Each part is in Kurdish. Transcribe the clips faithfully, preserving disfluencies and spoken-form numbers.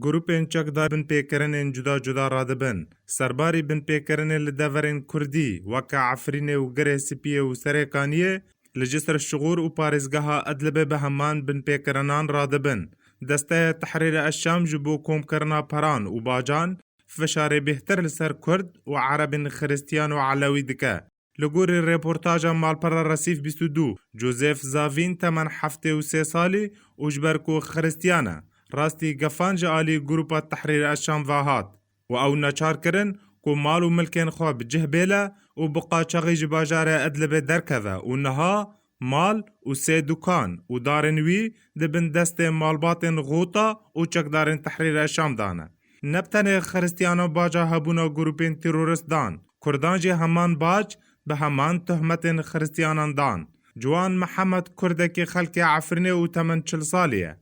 Grûpên çekdar binpêkirinên cuda cuda radibin. Serbarî binpêkirinê li deverên Kurdî, weke Efrînê û Girê Spiyê û Serêkaniyê, li Cisr Şixûr û parêzgeha Idlibê bi heman binpêkirinan radibin. Desteya Tehrîr Eşşam ji bo komkirina peran û bacan fişarê bêhtir li ser Kurd û Erebên Xiristiyan û Elewî dike. Li gorî reportaja malpera Resîf bîst û du, Joseph Zavîn temen heftê û sê salî û ji ber ku Xiristiyan e, rastî gefan ji alî Grûpa Tehrîr Eşşam ve hat û ew neçar kirin ku mal û milkên xwe bi cih bêle û bi qaçaxî ji bajarê Idlibê derkeve û niha mal û sê dukan û darên wî di bin destê malbatên Xûta û çekdarên Tehrîr Eşşam de ne. Ne bi tenê Xiristiyana baca hebûna grûpên terorist dan, Kurdan jî heman bac bi heman tohmetên Xiristiyanan dan. Ciwan Mihemed Kurdekî xelkê Efrînê û temen çil salî ye.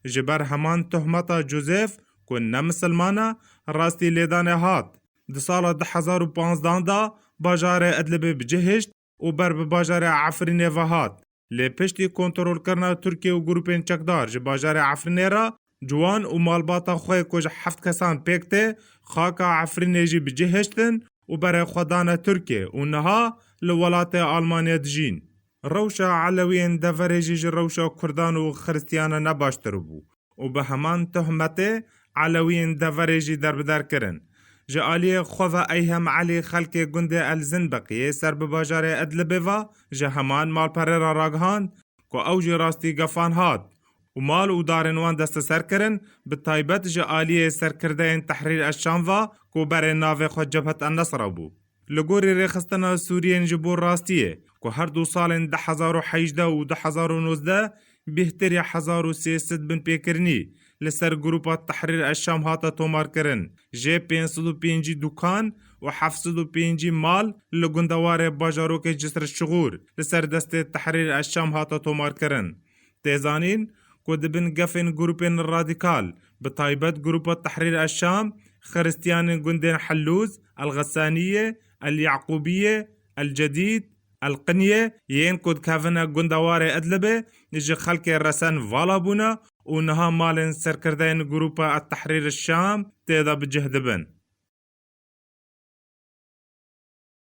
Ji ber heman tohmeta Joseph ku ne misilman e, rastî lêdanê hat. Di sala du hezar û panzdan de bajarê Idlibê bi cih hişt û ber bi bajarê Efrînê ve hat. Lê piştî kontrolkirina Tirkiye û grûpên çekdar ji bajarê Efrînê re, ciwan û malbata xwe ku ji heft kesan pêk tê, xaka Efrînê jî bi cih hiştin û berê xwe dane Tirkiye û niha li welatê Almanya dijîn. Rewşa Elewiyên deverê jî ji rewşa Kurdan û Xiristiyana ne baştir bû û bi heman tohmetê Elewiyên deverê jî derbider kirin. Ji aliyê xwe ve Eyhem Elî xelkê gundê El Zinbiqiyê ser bi bajarê Idlibê ve ji heman malperê re ragihand ku ew jî rastî gefan hat û mal û darên wan desteser kirin, bi taybet ji aliyê serkirdeyên Tehrîr Eşşam ve ku berê navê xwe Cebhet El Nesra bû. Li gorî rêxistina Sûriyên ji bo rastiyê ku her du salên du hezar û hejdeh û du hezar û nozdeh bêhtir ya hezar û sê sed binpêkirinî li ser Grûpa Tehrîr Eşşam hate tomarkirin, jê pênc sed û pêncî dukan û heft sed û pêncî mal li gundewarê bajarokê Cisr Şixûr li ser destê Tehrîr Eşşam hate tomarkirin. Tê zanîn ku di bin gefên grûpên radîkal, bi taybet Grûpa Tehrîr Eşşam, Xiristiyanên gundên Hellûz, El Xesaniyê, El Yaqûbiyê, El Cedîd, El Qinyê, yên ku dikevine gundewarê Idlibê, ji xelkê resen vala bûne û niha malên serkirdeyên Grûpa El Tehrîr Şam tê de bi cih dibin.